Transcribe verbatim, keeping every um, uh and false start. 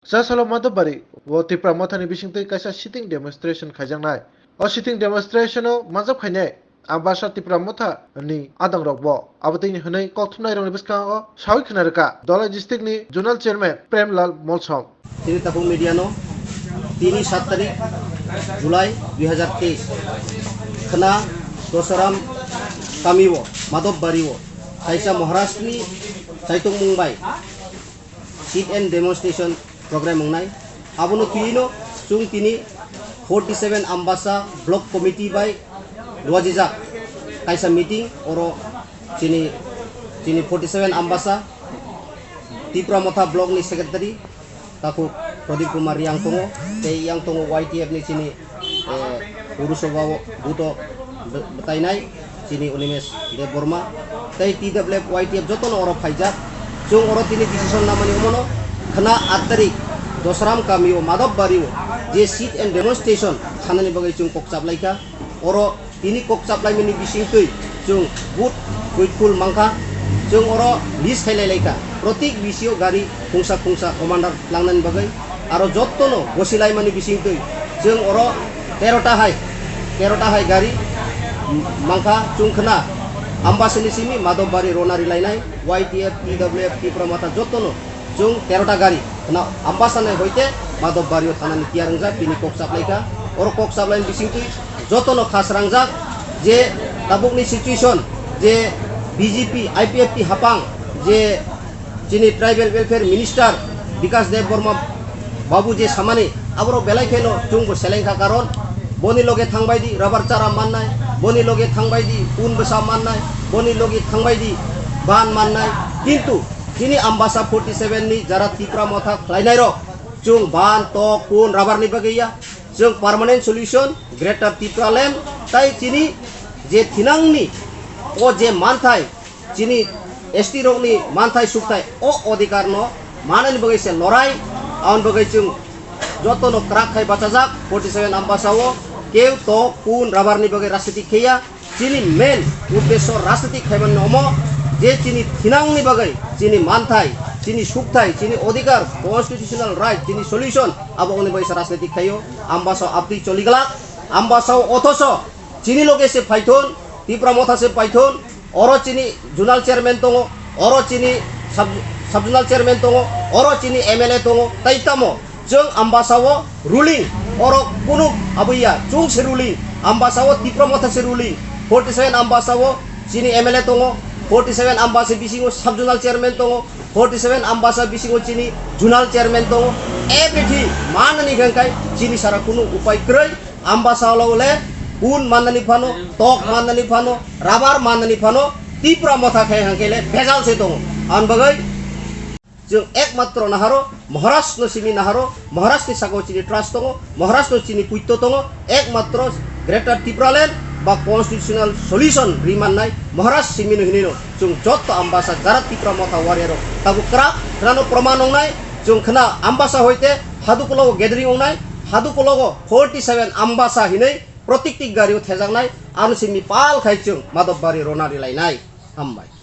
Chasalo Madhobari o Tipra Mothani bisingtwi kaisa sitting demonstration khaijaknai. O sitting demonstration o manjak phainai Ambasa Tipra Motha ni adang rokbo. Abo tini hwnwi kokthumnai rokni bwskango sawi khna rwkha Dhalai district ni zonal chairman Premlal Molsom. Tini tabuk media no tini sat tarik July dui hazar teis khna Dosaram kami o Madhobari o kaisa Maharashtra ni saitung mung bai sit and demonstration program wngnai. Abono twiwi no chwng tini forty seven Ambasa Block Committee bai luajijak kaisa meeting, oro chini, chini forty seven Ambasa Tipra Motha Block ni Secretary Takhuk Pradip Kumar Riang tongo, tei yang tongo Y T F ni chini, eh, Purushoba o buto bwtainai chini Unimesh Debbarma tei T W F Y T F jotono oro phaijak. Chwng oro tini decision namani omono khna aat tarik Dosram kami o Madhobari o je sit and demonstration khanani bagwi chwng kok chaplaikha. Oro tini kok chaplaimani bisingtwi chwng vote grateful mankha. Chwng oro list khailailaikha. Protik B C o gari khungsa khungsa commander langnani bagwi. Aro jottono gosilaimani bisingtwi chwng oro terota hai, terota hai gari mankha chwng khna Ambasani simi Madhobari rona rilainai Y T F, T W F, Tipra Motha jottono chwng terota gari khna Ambasani hoite Madhobari o thanani tiyar wngjak tini kok chaplaikha. Oro kok chaplaini bisingtwi jotono khasrangjak je tabukni situation je B J P, I P F T hapang je chini Tribal Welfare Minister Bikash Debbarma babu je samani aborok belai kheno chwngbo selengkha, karon boni loge thangbaidi rubber chara mannai, boni loge thangbaidi un bwsa mannai, boni loge thangbaidi ban mannai, kintu chini Ambasa forty seven ni jara Tipra Motha khlainairok chwng ban, tok, kun, rubber ni bagwi ya, chwng permanent solution Greater Tipraland tai chini je thinangni o je manthai chini S T rokni manthai sukthai o odhikar no manani bagwi se lorai, aboni bagwi chwng jotono kwrak khai bachajak forty seven Ambasa o keu tok, kun, rubber ni bagwi rajniti kheya. Chini main uddesho rajniti khaimani omo je chini thinangni bagwi chini manthai, chini sukthai, chini odhikar, constitutional right, chini solution abo oni bagwi se rajniti khaio. Ambasa o abtwi choliglak, Ambasa o othoso chini loge se phaithon, Tipra Motha se phaithon, oro chini zonal chairman tongo, oro chini sub, sub zonal chairman tongo, oro chini M L A tongo, tai tamo chwng Ambasa o ruling, oro kunu abuya chwng se ruling, Ambasa o Tipra Motha se ruling, forty seven Ambasa o chini M L A tongo, forty seven Ambasa bisingo sub zonal chairman tongo, forty seven Ambasa bisingo chini zonal chairman tongo, everything manani hwnkhe chini sara kunu upai kwrwi. Ambasa o le un mannani phano, tok mannani phano, rubber mannani phano, Tipra Motha khe hwnkhe le bejal se tongo. Aboni bagwi chwng ekmatro naharo, Maharaj no simi naharo, Maharaj ni saka o chini trust tongo, Maharaj no chini puito tongo, ekmatro Greater Tipraland ba constitutional solution ri mannai Maharaj simi no hinwi no. Chwng jotto Ambasa jara Tipra Motha warrior rok tabuk kwrak khwnano proman wngnai. Chwng khwna Ambasa hoite Hadukulogo gathering wngnai, Hadukulogo forty seven Ambasa hinwi protikti gari o thejaknai, ano simi pal khai chwng Madhobari rona rilainai. Hambai.